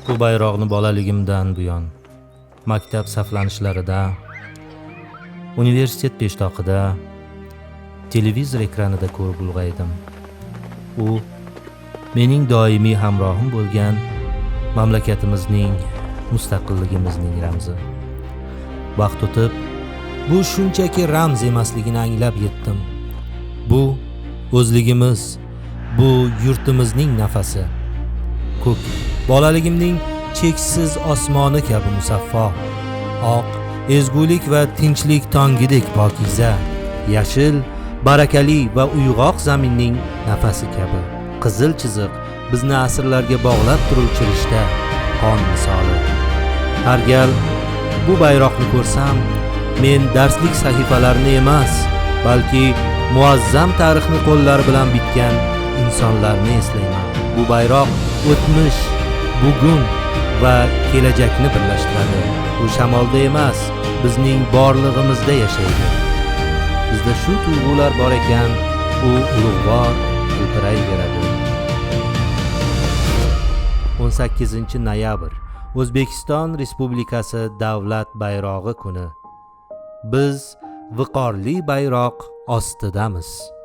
Bu bayroqni bolaligimdan buyon maktab saflanishlarida, universitet peshtoqida, televizor ekranida ko'rib ulg'aydim. U mening doimiy hamrohim bo'lgan mamlakatimizning, mustaqilligimizning ramzi. Vaqt o'tib, bu shunchaki ramz emasligini anglab yetdim. Bu o'zligimiz, bu yurtimizning nafasi. Ko'k bolaligimning cheksiz osmoni kabi musaffo, oq ezgulik va tinchlik tongidek pokiza, yashil barakali va uyg'oq zaminning nafasi kabi, qizil chiziq bizni asrlarga bog'lab turuvchi rishta, qon misoli. Har gal bu bayroqni ko'rsam, men darslik sahifalarini emas, balki muazzam tarixni qo'llari bilan bitgan insonlarni eslayman. Bu bayroq o'tmish, bugun va kelajakni birlashtiradi. U shamolda emas, bizning borlig'imizda yashaydi. Bizda shu tuyg'ular bor ekan, u ulug'vor g'ildirayveradi. 18 noyabr O'zbekiston Respublikasi davlat bayrog'i kuni. Biz viqorli bayroq ostidamiz.